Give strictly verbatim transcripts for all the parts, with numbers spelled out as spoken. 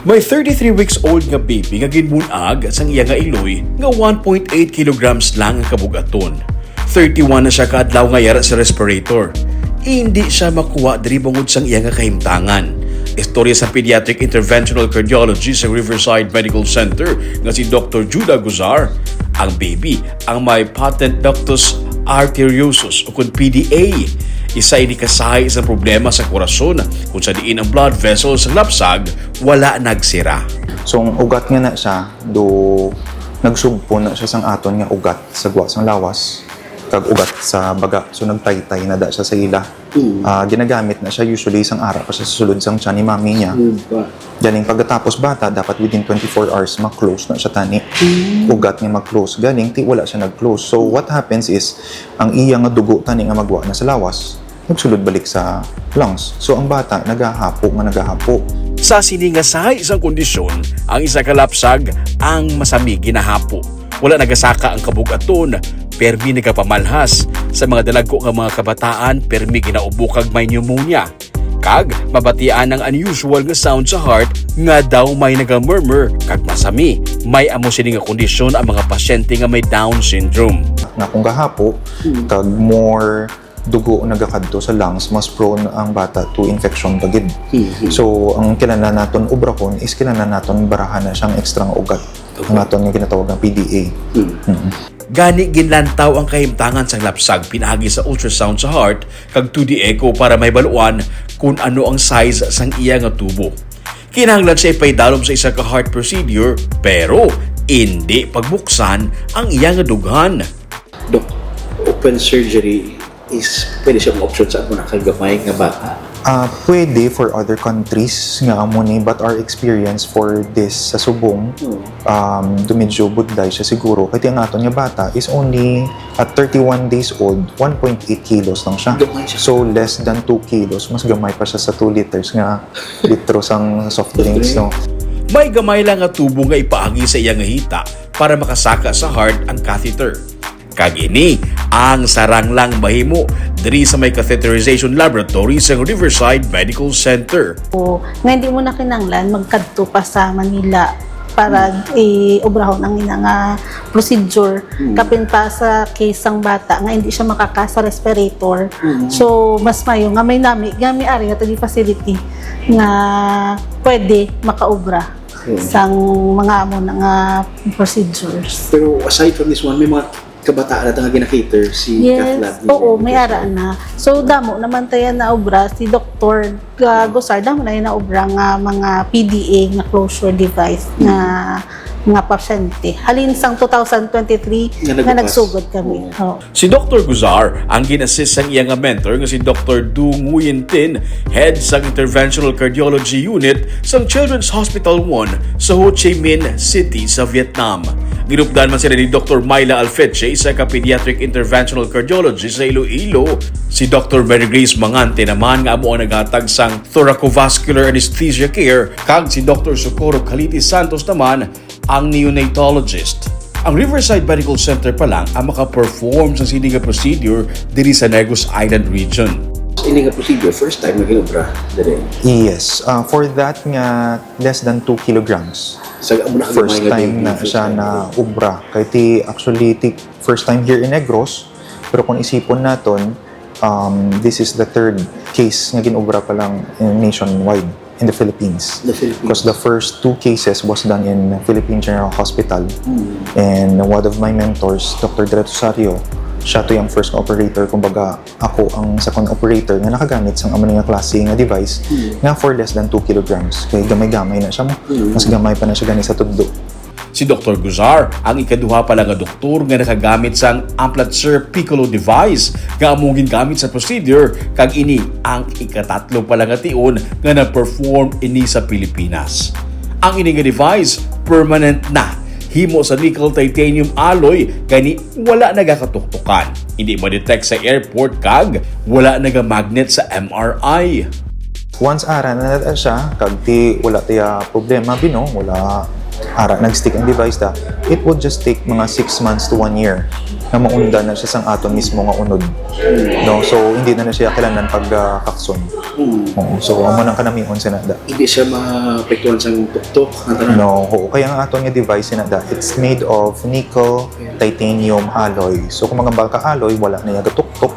May thirty-three weeks old nga baby nga ginbun-ag sang iya nga iloy nga one point eight kilograms lang ang kabug-aton. Thirty-one na siya ka adlaw nga yara sa respirator. Indi siya makuha diri bangod sang iya nga kahimtangan. Istorya sa pediatric interventional cardiology sa Riverside Medical Center nga si Doktor Judah Guzar, ang baby ang may patent ductus arteriosus ukon P D A. Isa ini ka sahi sa problema sa korason, kung sa diin ang blood vessels sa lapsag wala nagsira. So, ang ugat nga na siya, do nagsugpo na siya sang aton nga ugat sa gwa sang lawas, kag ugat sa baga. So, nagtaytay na da siya sa ila. Mm. Ah, ginagamit na siya usually sang ara pa siya sa sulod sang tiyan ni mami niya. Mm, pa. Galing pagkatapos bata, dapat within twenty-four hours, ma-close na siya tani. Mm. Ugat nga ma-close. Galing, ti wala siya nag-close. So, what happens is, ang iya nga dugo tani nga magwa na sa lawas, nagsulod balik sa lungs. So, ang bata nagahapo nga nagahapo. Sa sini nga sahi sang kondisyon, ang isa ka lapsag ang masami ginahapo. Wala nagasaka ang kabug-aton, permi nagapamalhas. Sa mga dalagko nga mga kabataan, permi ginaubo kag may pneumonia. Kag mabatian ang unusual nga sound sa heart nga daw may naga-murmur kag masami. May amo sini nga kondisyon ang mga pasyente nga may Down syndrome. Nga kung gahapo, Mm. kag more dugo nagakadto sa lungs, mas prone ang bata to infection pa gid. Mhm. So, ang kinahanglan naton obrahon is kinahanglan naton barahan na siyang extra nga ugat. Okay. Ang aton nga ginatawag nga P D A. Mm. Mhm. Gani, ginlantaw ang kahimtangan sang lapsag pinaagi sa ultrasound sa heart kag two D echo para mahibaluan kun ano ang size sang iya nga tubo. Kinahanglan siya ipaidalom sa isa ka heart procedure, pero indi pagbuksan ang iya nga dughan. Dok, open surgery is pwede siya mga option sa amo na kagamay nga bata? Ah, pwede for other countries nga amo ni, but our experience for this sa subong, Mm. um, do medyo budlay siya siguro. Kay ang aton nga bata is only at thirty-one days old, one point eight kilos lang siya. Gamay siya. So, less than two kilos, mas gamay pa siya sa two liters nga litro sang soft drinks, no? May gamay lang nga tubo nga ipaagi sa iya nga hita para makasaka sa heart ang catheter. Kag ini ang sarang lang mahimo diri sa may catheterization laboratory sa Riverside Medical Center. O, nga hindi mo na kinahanglan magkadto pa sa Manila para Mm. i-obrahon ang ina nga procedure. Mm. Kapin pa sa case sang bata nga hindi siya makaka sa respirator. Mm. So, mas mayo nga may nami, nga may area to the facility nga pwede makaobra Mm. sang mga amo na nga procedures. Pero aside from this one, may mga kabataan na nga gina-cater si Yes, Cath Lab ni oo, may Doctor ara na. So, damo naman tayo na obra si Doktor Ga-, Gosar, damo na yung naobra nga mga P D A nga closure device nga, nga pasyente. Halin sang two thousand twenty-three Nga nga nagpas. nagsugod kami. Oo. Oo. Si Doktor Guzar ang gin-assist sang iya nga mentor nga si Doktor Du Nguyen Tin, head sang Interventional Cardiology Unit sang Children's Hospital One sa Ho Chi Minh City sa Vietnam. Ginupdan man sila ni Doktor Myla Alfeche, isa ka pediatric interventional cardiologist sa Iloilo. Si Doktor Mary Grace Mangante naman nga amo ang naghatag sang thoracovascular anesthesia care, kag si Doktor Socorro Caliti Santos naman ang neonatologist. Ang Riverside Medical Center pa lang ang maka-perform sa sini nga procedure diri sa Negros Island region. Ini nga procedure, first time nga ginobra diri? Yes. Ah, for that nga less than two kilograms. Sa amo na First kagamay nga time baby, na first siya time. na obra. Kay ti, actually, ti, first time here in Negros. Pero kung isipon naton, um, this is the third case nga ginobra pa lang in nationwide in the Philippines. The Philippines. Because the first two cases was done in Philippine General Hospital. Mm. And one of my mentors, Doctor Dret Rosario, siya to yung first operator, kumbaga, ako ang second operator nga nakagamit sang amo nga klase nga device Mm. nga for less than two kilograms. Kay gamay-gamay na siya mo. Mm. Mas gamay pa na siya gani sa tudlo. Si Doktor Guzar ang ikaduha pa lang nga doktor nga nakagamit sang Amplatzer Piccolo device nga among gingamit sa procedure, kag ini ang ikatatlo pa lang nga tion nga na-perform ini sa Pilipinas. Ang ini nga device permanent na, himo sa nickel titanium alloy, gani wala nagakatuktukan, hindi ma-detect sa airport, kag wala nagamagnet sa M R I. Once ara na na siya, kag ti wala tiya problema, bino, wala ara nag-stick ang device da, it would just take mga six months to one year na maunda na siya sang aton mismo nga unod. No? So, hindi na na siya kailangan pag ah, kakson. Hmm. Oo. So, amo nang kanamion sa nada. Hindi siya maapektuhan sang tuktok. Ang tanan. No, oo. Kaya ang aton nga device na da, it's made of nickel titanium alloy. So kung magambal ka alloy, wala na iya gatuktok.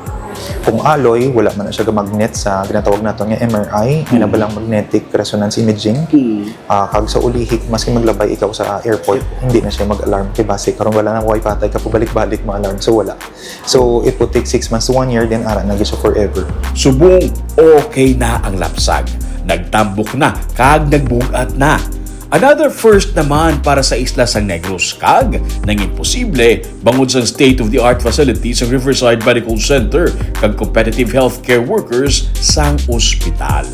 Kung alloy, wala man na siya gamagnet sa ginatawag naton nga M R I, nga na balang magnetic resonance imaging. Hmm. Ah, kag sa ulihik, maski maglabay ikaw sa airport, hindi na siya mag-alarm. Kay basi, karon wala na, way patay ka, pabalik-balik ma-alarm. So wala. So it would take six months to one year, then ara na gyud siya forever. Subong okay na ang lapsag, nagtambok na kag nagbugat na. Another first naman para sa isla sang Negros kag nangin posible bangod sa state-of-the-art facilities sang Riverside Medical Center kag competitive healthcare workers sang ospital.